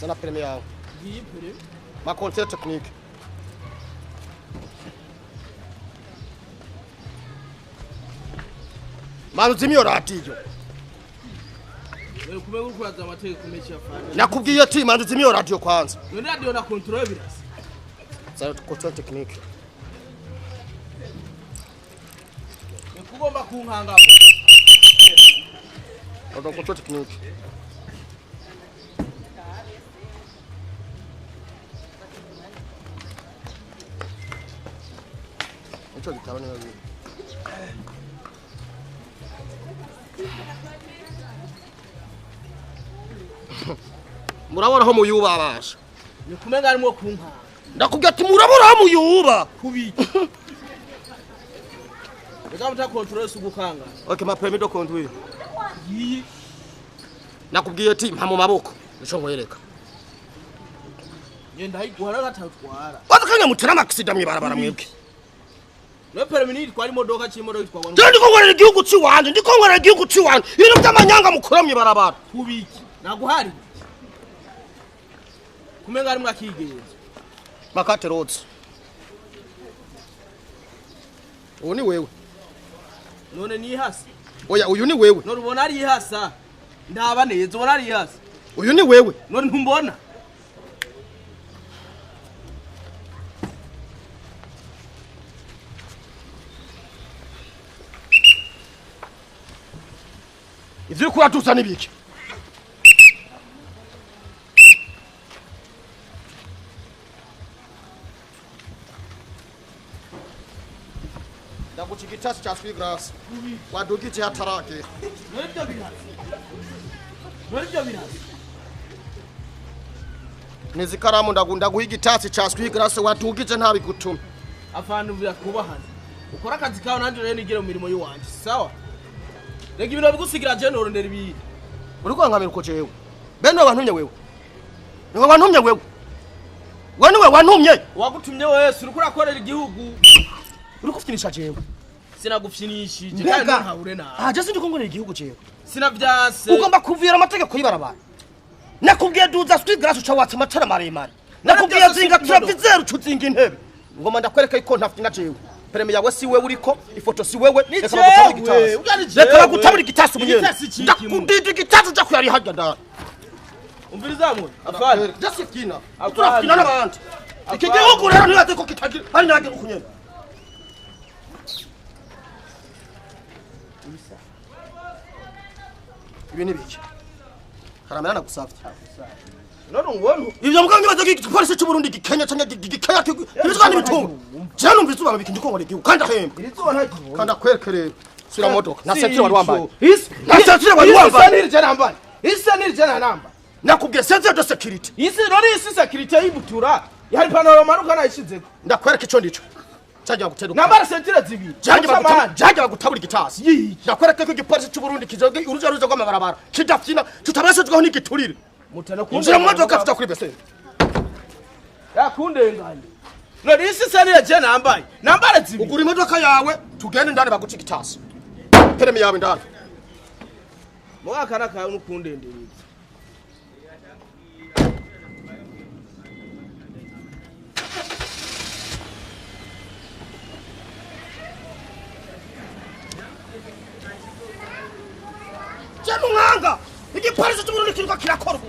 Zana permis yawe. Ngiyi permis. Ma conseil technique. Manu zimyo radiyo. Wewe kumbe urikuraza amategeko menshi afanye. Nakubwiye ati manu zimyo radio kwanza. None radio na control birasa. Zana conseil technique. Nikugomba kunkanga. Odo control technique. Nico gitabo ni babiri. Murabona aho muyuba abasha. Ni kumenga arimo kunkanga. Ndakubwiye ati murabona aho muyuba. Kubiki. Reka muta control sugukanga. Okay, ma permis de conduire. Yi. Nakubwiye ati mpa mu maboko. Nico nkwereka. Ngenda hayiguhara gatatwara. Waza mutera amaksida mwibarabara mwebwe. No permis ni twari modoka cy'imodoka twagwa. Je ndiko nkorera igihugu ciwanje, ndiko nkorera igihugu ciwanje. Ibintu by'amanyanga mukora mwibarabara. Kubiki. Naguhari. Kumenga arimo akigenza. Makate roads. Uyu ni wewe. None ni hasi. Oya uyu ni wewe. None ubona ari hasa. Ndaba neza ubona ari hasa. Uyu ni wewe. None ntumbona. Ivyo kuratusa nibiki. Ndakuchikitasi cha sweetgrass. Wadukije hatarake. None birasa. None birasa. Nizikaramu ndagunda guhigitasi cha sweetgrass wadukije ntabigutuma. Afantu byakubahana. Ukora akazi kawe nanje rero nigire mu mirimo yiwanje. Sawa? Rega ibintu bigusigira je norondera ibindi. Uri kwangamira uko jewe. Bene wantumye wewe. Niwe wantumye wewe. Wewe niwe wantumye. Wagutumye wese uri kurakorera igihugu. Uri kufyinisha jewe. Sinagufyinishije kandi ntahure nawe. Ah, je sindi kongorera igihugu jewe. Sinavyase. Ugomba kuvira amategeko y'ibarabara. Nakubwiye duza sweetgrass uca watsa amatara maremare. Nakubwiye zinga turavizeru ucuzinga intebe. Ngoma ndakwereka yuko ntafyina jewe. Permis yawe si wewe uriko, ifoto si wewe, reka bagutabura igitasi. Reka bagutabura igitasi munyene. Ndakudida igitasi uja kuyari harya ndani. Umviriza mwe. Afari. Just fyina. Turafyina n'abandi. Iki gihugu rero ntibaze ko kitagira ari nage kunyene. Ibi ni biki? Karamera nagusavye. None ubona ivyo mugabo ntibaze ko igipolisi cy'u Burundi gikenya canke gikenya kibizwa n'ibitungo. Je numva izuba biki ndiko nkora igihugu kandi ahembwa. Irizuba ntagiye. Kandi akwerekerera. Sura modoka. Na sentire wari wambaye. Isi. Na sentire wari wambaye. Isi nirije nambaye. Isi nirije nambaye. Nakubwiye sentire de security. Isi none isi security yibutura. Yari panaro maruka nayishizeko. Ndakwereka ico ndico. Cyagiye guteruka. Nambara sentire zibiri. Cyagiye bagutabura igitasi. Ndakwereka ko igipolisi cy'u Burundi kijoge uruja ruza rw'amabarabara. Kidafyina tutabashijweho n'igiturire. Mutana kunde. Modoka tuta kuri bese. Yakundenganye. None isi sentire je nambaye. Nambara zibiri. Ugura imodoka yawe tugende ndani baguca igitasi. Permis yawe ndani. Mwaka nakawe nukundendereza. Mwanga igipolisi cy'u Burundi kiriko kirakora ubu.